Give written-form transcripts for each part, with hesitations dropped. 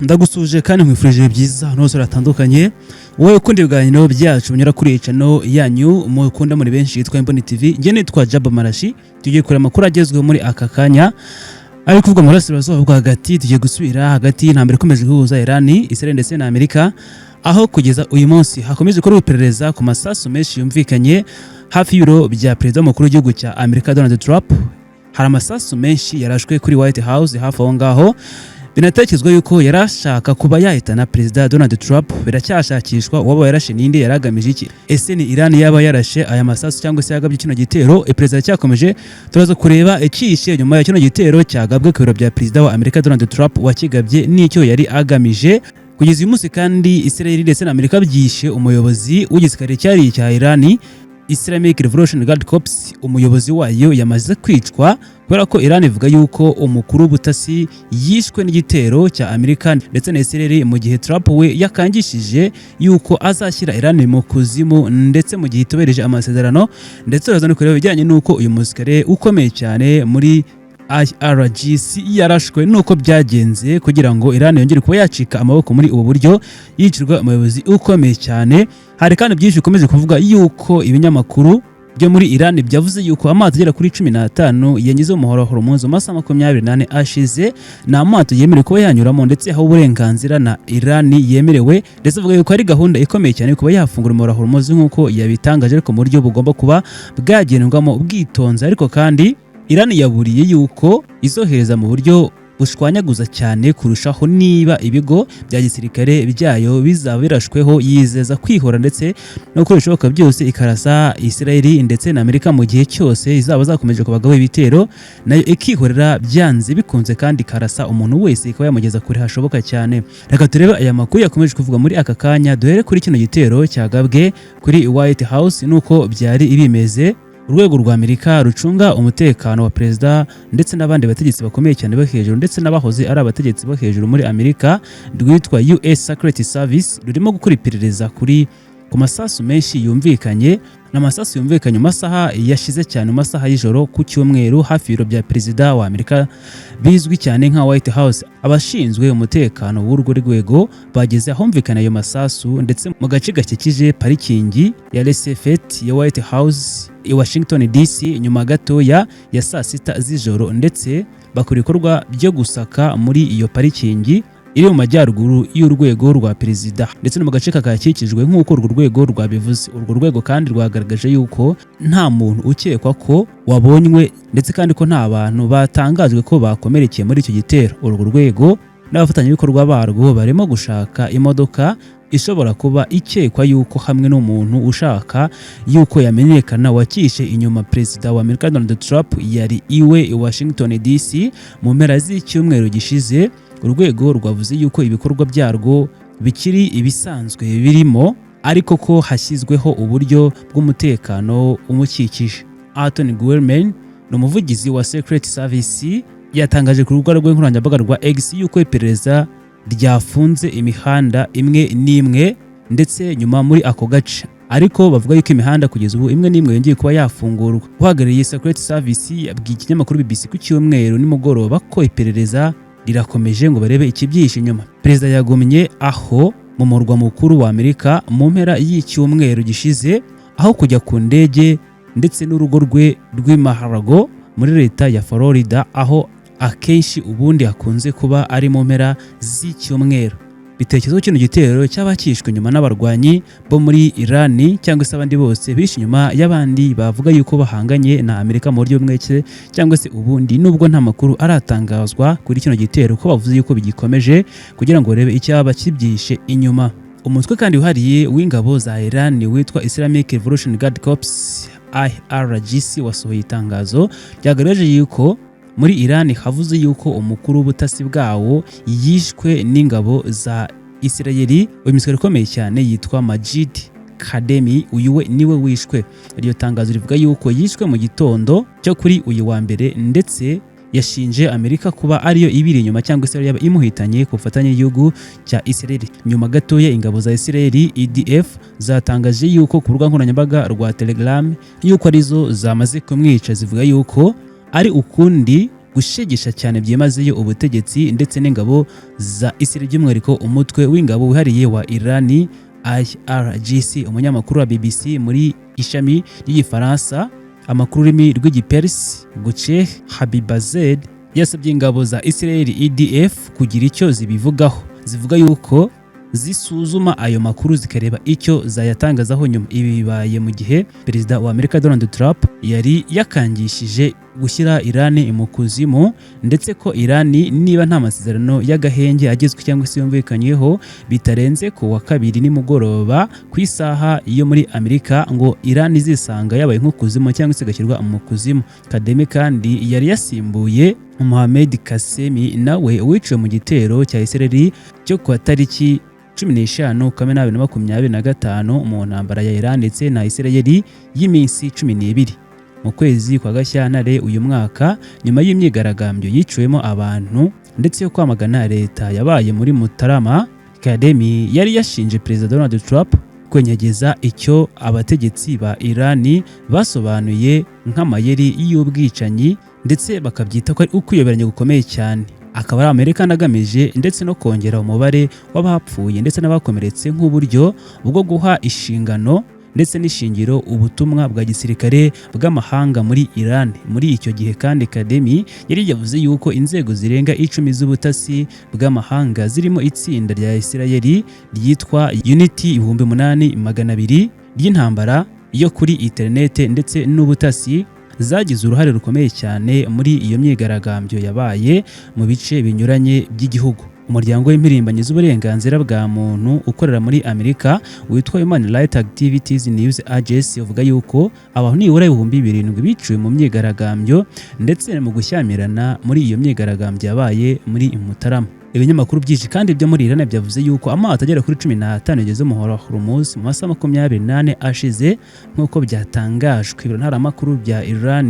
Ndagusuje kandi nkwifurije byiza ahantu hose hatandukanye, wowe ukunda ibiganiro byacu binyura kuri iyi channel yanyu mukunda muri benshi yitwa Imboni TV. Njye nitwa Jabo Marashi. Tugiye kureba amakuru agezweho muri aka kanya ari kuvuga mu burasirazuba bwo hagati. Tugiye gusubira hagati y'intambara ikomeje guhuza Iran, Israel ndetse na Amerika, aho kugeza uyu munsi hakomeje gukorwa iperereza ku masasu menshi yumvikanye hafi y'ibiro bya perezida w'umukuru w'igihugu cya Amerika, Donald Trump. Hari amasasu menshi yarashwe kuri White House hafi aho ngaho, binatekerezwa yuko yari ashaka kuba yahitana perezida Donald Trump. Biracyashakishwa uwaba yarashe ninde, yari agamije iki? Ese ni Iran yaba yarashe aya masasu cyangwa se yagabye kino gitero? Iperereza ricyakomeje. Turaza kureba icyishe nyuma ya kino gitero cyagabwe ku biro bya perezida wa Amerika Donald Trump, wakigabye n'icyo yari agamije. Kugeza uyu munsi kandi, Israel ndetse na Amerika byishe umuyobozi w'igisirikare cyari icya Iran, Islamic Revolution Guard Corps. Umuyobozi wayo yamaze kwicwa, kubera ko Iran ivuga yuko umukuru w'ubutasi yishwe n'igitero cya Amerika ndetse na Israel, mu gihe Trump we yakangishije yuko azashyira Iran mu kuzimu ndetse mu gihe itubereje amasezerano. Ndetse uraza no kureba ibijyanye n'uko uyu musirikare ukomeye cyane muri IRGC yarashwe, nuko byagenze kugira ngo Iran yongere kuba yacika amaboko muri ubu buryo, yicirwa umuyobozi ukomeye cyane. Hari kandi byinshi bikomeje kuvuga yuko ibinyamakuru byo muri Iran byavuze yuko amato agera kuri 15 yanyuze mu muhora wa Hormuz mu masaha 24 ashize. Ni amato yemerewe kuba yanyuramo ndetse aho uburenganzira na Iran yemerewe, ndetse avuga yuko ari gahunda ikomeye cyane kuba yafungura umuhora wa Hormuz nk'uko yabitangaje, ariko mu buryo bugomba kuba bwagendwamo bwitonze. Ariko kandi Iran yaburiye yuko izohereza mu buryo bushwanyaguza cyane kurushaho niba ibigo bya gisirikare byayo bizaba birashweho. Yizeza kwihora ndetse no gukora ibishoboka byose ikarasa Israel ndetse na Amerika mu gihe cyose izaba zakomeje kubagaho ibitero, nayo ikihorera byanze bikunze kandi ikarasa umuntu wese, ikaba yamugeza kure hashoboka cyane. Reka turebe aya makuru yakomeje kuvuga muri aka kanya. Duhere kuri kino gitero cyagabwe kuri White House nuko byari bimeze. Urwego rwa Amerika rucunga umutekano wa perezida ndetse n'abandi bategetsi bakomeye cyane bo hejuru ndetse n'abahoze ari abategetsi bo hejuru muri Amerika, rwitwa US Secret Service, rurimo gukora iperereza ku masasu menshi yumvikanye. N'amasasu yumvikanye mu masaha yashize cyane, mu masaha y'ijoro ku cyumweru, hafi y'ibiro bya perezida wa Amerika bizwi cyane nka White House. Abashinzwe umutekano w'urwo rwego bageze ahumvikana ayo masasu ndetse mu gace gakikije parikingi ya Roosevelt ya White House i Washington DC, nyuma gatoya ya saa 6 z'ijoro, ndetse bakora ibikorwa byo gusaka muri iyo parikingi iri mu majyaruguru y'urwego rwa perezida ndetse no mu gace kakakikijwe, nk'uko urwo rwego rwabivuze. Urwo rwego kandi rwagaragaje yuko nta muntu ukekwa ko wabonywe, ndetse kandi ko nta bantu batangajwe ko bakomerekeye muri icyo gitero. Urwo rwego n'abafatanyabikorwa barwo barimo gushaka imodoka ishobora kuba ikekwa yuko hamwe n'umuntu ushaka yuko yamenyekana wakishe inyuma perezida wa Amerika Donald Trump yari iwe i Washington DC mu mpera z'icyumweru gishize. Urwego rwavuze yuko ibikorwa byarwo bikiri ibisanzwe birimo, ariko ko hashyizweho uburyo bw'umutekano umukikije. Anthony Guerman ni umuvugizi wa Secret Service, yatangaje ku rubuga rw'inkoranyambaga rwa X yuko iperereza ryafunze imihanda imwe n'imwe ndetse nyuma muri ako gace, ariko bavuga yuko imihanda kugeza ubu imwe n'imwe yongeye kuba yafungurwa. Uhagarariye Secret Service yabwiye ikinyamakuru BBC ku cyumweru nimugoroba ko iperereza rirakomeje ngo barebe ikibyihishe inyuma. Perezida yagumye aho mu murwa mukuru wa Amerika mu mpera y'icyumweru gishize, aho kujya ku ndege ndetse n'urugo rwe rw'i Mar-a-Lago muri leta ya Florida, aho akenshi ubundi hakunze kuba ari mu mpera z'icyumweru. Bitekerezwa ko kino gitero cyaba cyishwe nyuma n'abarwanyi bo muri Iran cyangwa se abandi bose bishe inyuma y'abandi bavuga yuko bahanganye na Amerika mu buryo bumwe cyangwa se ubundi, nubwo nta makuru aratangazwa kuri kino gitero, ko bavuze yuko bigikomeje kugira ngo barebe icyaba kibyihishe inyuma. Umutwe kandi wihariye w'ingabo za Iran witwa Islamic Revolution Guard Corps, IRGC, wasohoye itangazo ryagaragaje yuko muri Iran havuze yuko umukuru w'ubutasi bwawo yishwe n'ingabo za Isirayeli. Uyu musirikare ukomeye cyane yitwa Majid Khademi, uyu we niwe wishwe. Iryo tangazo rivuga yuko yishwe mu gitondo cyo kuri uyu wa mbere, ndetse yashinje Amerika kuba ariyo ibiri inyuma cyangwa se yaba imuhitanye ku bufatanye n'igihugu cya Israel. Nyuma gatoya, ingabo za Israel IDF zatangaje yuko ku rubuga nkoranyambaga rwa Telegram yuko arizo zamaze kumwica, zivuga yuko ari ukundi Gushegesha cyane byimazeyo ubutegetsi ndetse n'ingabo za Israel, by'umwihariko umutwe w'ingabo wihariye wa Irani, IRGC. Umunyamakuru wa BBC muri ishami ry'Igifaransa, amakuru ururimi rw'Igipersi, Guceh Habibazed, yasabye ingabo za Israel IDF kugira icyo zibivugaho, zivuga yuko zisuzuma ayo makuru zikareba icyo zayatangazaho nyuma. Ibi bibaye mu gihe Perezida wa Amerika Donald Trump yari yakangishije gushyira Irani mu kuzimu, ndetse ko Irani niba nta masezerano y'agahenge agezwe cyangwa se yumvikanyeho bitarenze ku wa kabiri nimugoroba ku isaha yo muri Amerika, ngo Irani izisanga yabaye nk'ukuzimu cyangwa se igashyirwa mu kuzimu. Kademi kandi yari yasimbuye Mohamed Kasemi, nawe wiciwe mu gitero cya Israel cyo ku tariki 15 Kamena 2025, mu ntambara ya Iran ndetse na Israel y'iminsi 12 mu kwezi kwa Gashyantare uyu mwaka, nyuma y'imyigaragambyo yiciwemo abantu ndetse yo kwamagana leta yabaye muri Mutarama. Kademi yari yashinje Perezida Donald Trump kwenyegeza icyo abategetsi ba Irani basobanuye nk'amayeri y'ubwicanyi, ndetse bakabyita ko ari ukwiyoberanya gukomeye cyane, akaba ari Amerika agamije ndetse no kongera umubare w'abapfuye ndetse n'abakomeretse nk'uburyo bwo guha inshingano ndetse n'ishingiro ubutumwa bwa gisirikare bw'amahanga muri Iran. Muri icyo gihe kandi, Kademi yari yavuze yuko inzego zirenga 10 z'ubutasi bw'amahanga, zirimo itsinda rya Isirayeli ryitwa Unit 8200 ry'intambara yo kuri interinete ndetse n'ubutasi, zagize uruhare rukomeye cyane muri iyo myigaragambyo yabaye mu bice binyuranye by'igihugu. Umuryango w'impirimbanyi z'uburenganzira bwa muntu ukorera muri Amerika witwa Human Rights Activities News Agency uvuga yuko abantu nibura 7000 biciwe mu myigaragambyo ndetse mu gushyamirana muri iyo myigaragambyo yabaye muri Mutarama. Ibinyamakuru byinshi kandi byo muri Iran byavuze yuko amato agera kuri 15 yageze mu muhora wa Hormuz mu masaha 24 ashize, nk'uko byatangajwe. Ibiro ntaramakuru bya Iran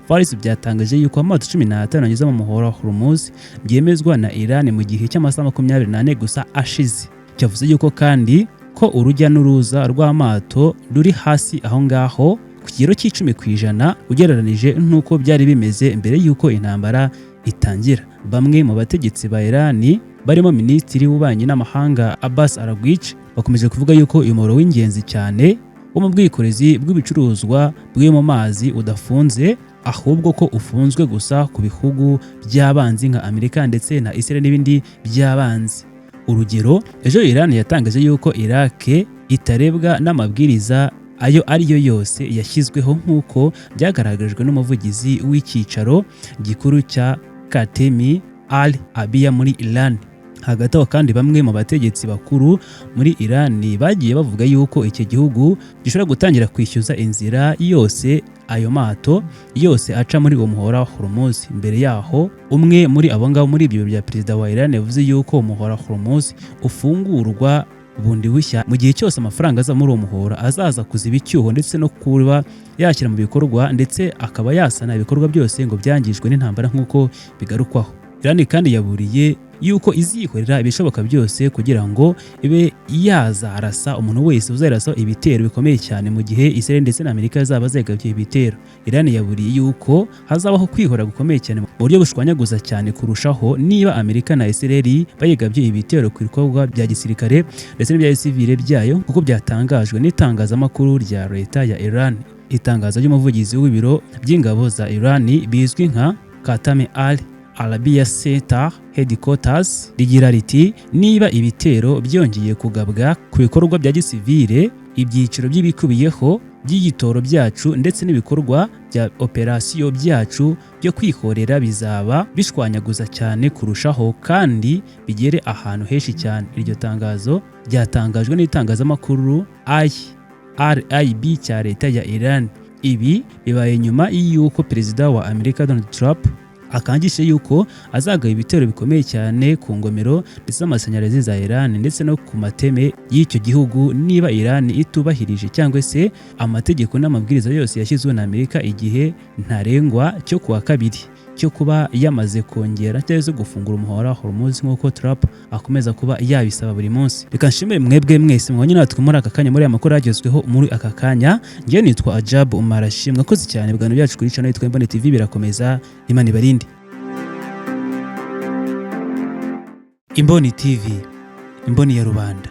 Fars byatangaje yuko amato 15 yageze mu muhora wa Hormuz, byemezwa na Iran mu gihe cy'amasaha 24 gusa ashize. Cyavuze yuko kandi ko urujya n'uruza rw'amato ruri hasi aho ngaho ku kigero cy'10% ugereranije n'uko byari bimeze mbere y'uko intambara itangira. Bamwe mu bategetsi ba Iran, barimo Minisitiri w'Ububanyi n'Amahanga Abbas Araghchi, bakomeje kuvuga yuko uyu muhoro w'ingenzi cyane wo mu bwikorezi bw'ibicuruzwa bwo mu mazi udafunze, ahubwo ko ufunzwe gusa ku bihugu by'abanzi nka Amerika ndetse na Israel n'ibindi by'abanzi. Urugero, ejo Iran yatangaje yuko Iraq itarebwa n'amabwiriza ayo ariyo yose yashyizweho, nk'uko byagaragajwe n'umuvugizi w'icyicaro gikuru cya Katemi Al Abiya muri Iran. Hagati aho kandi, bamwe mu bategetsi bakuru muri Iran bagiye bavuga yuko icyo gihugu gishobora gutangira kwishyuza inzira yose ayo mato yose aca muri uwo muhora wa Hormuz. Imbere yaho, umwe muri abo ngabo muri ibyo bya perezida wa Iran yavuze yuko umuhora wa Hormuz ufungurwa bundi bushya mu gihe cyose amafaranga aza muri uwo muhora azaza kuziba icyuho ndetse no kuba yashyira mu bikorwa ndetse akaba yasana ibikorwa byose ngo byangijwe n'intambara, nk'uko bigarukwaho. Iran kandi yaburiye yuko izihorera ibishoboka byose kugira ngo ibe yazarasa umuntu wese uzarasa ibitero bikomeye cyane mu gihe Israel ndetse na Amerika zaba zegabye ibitero. Iran yaburiye yuko hazabaho kwihora gukomeye cyane mu buryo bushwanyaguza cyane kurushaho niba Amerika na Israel bayigabye ibitero ku bikorwa bya gisirikare ndetse n'ibya sivile byayo, kuko byatangajwe n'itangazamakuru rya leta ya Iran. Itangazo ry'umuvugizi w'ibiro by'ingabo za Iran bizwi nka Katame Al Arabia Center Headquarters rigira riti: "Niba ibitero byongeye kugabwa ku bikorwa bya gisivile, ibyiciro by'ibikubiyeho by'igitoro byacu ndetse n'ibikorwa bya operasiyo byacu byo kwihorera bizaba bishwanyaguza cyane kurushaho kandi bigere ahantu henshi cyane." Iryo tangazo ryatangajwe n'itangazamakuru IRIB cya leta ya Iran. Ibi bibaye nyuma y'uko Perezida wa Amerika Donald Trump akangishe yuko azagaba ibitero bikomeye cyane ku ngomero ndetse n'amashanyarazi za Iran ndetse no ku mateme y'icyo gihugu niba Iran itubahirije cyangwa se amategeko n'amabwiriza yose yashyizweho na Amerika igihe ntarengwa cyo kuwa kabiri cyo kuba yamaze kongera cyangwa se gufungura umuhora wa Hormuz, nk'uko Trump akomeza kuba yabisaba buri munsi. Reka nshimire mwebwe mwese mwabanye natwe muri aka kanya muri aya makuru agezweho muri aka kanya. Njyewe nitwa Ajab Umarashi, mwakoze cyane. Ibiganiro byacu kuri channel yitwa Imboni TV birakomeza. Imana ibarinde. Imboni TV, imboni ya rubanda.